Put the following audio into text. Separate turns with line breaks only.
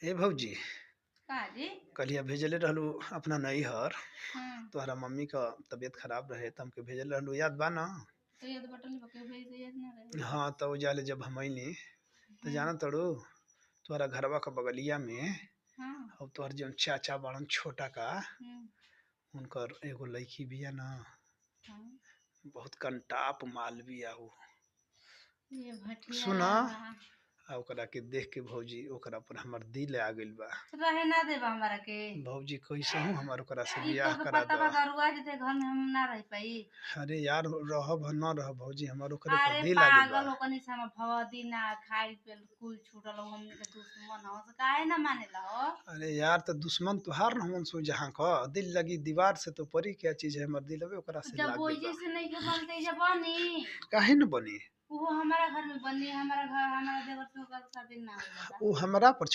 ए भौजी,
का जी?
कल्हिया भेजले रहलू अपना नैहर।
हाँ।
तोहरा मम्मी क तबीयत खराब रहे त हमके भेजले रहलू, याद बा ना?
तो याद बटल बा, केहू भेज दे याद ना रहे।
हाँ, त ओजाले जब हम अइनी त जाना तड़ू, तोहरा घरवा क बगलिया में और तोहर जौन चाचा बाड़न छोटा का, उनकर एगो लईकी बिया ना, बहुत कंटाप माल बिया उ।
ये भटिया।
सुना। आ ओकरा के देख के भौजी, ओकरा पर हमर दिल आ गइल बा।
रहे ना देबा हमरा के?
भौजी, कैसहू हमर ओकरा से
ई
बियाह
तोहके
करा
पता बा
द।
दरुआ जते घर में हम ना रह पाई।
अरे यार, रहब न रहब भौजी, हमर ओकरे पर
अरे
दिल आ गइल
पागल,
बा।
ओकनी से हमर भवदी ना खाइल पियल कुल छूटल हो, हमनी के दुश्मन हो से काहे ना मानेला हो?
अरे यार, त दुश्मन तुहार न हवन सो जहाँ क दिल लगी दीवार से तो परी क्या चीज है। हमर दिलवे ओकरा से
जब
लाग गइल
ओइजे
बा।
से नहीं के बनते एइजा बनी?
काहे न बनी?
उहो हमारा घर में बनी, हमारा घर हमारा देवर से ओकर शादी ना होइला।
उ हमरा पर।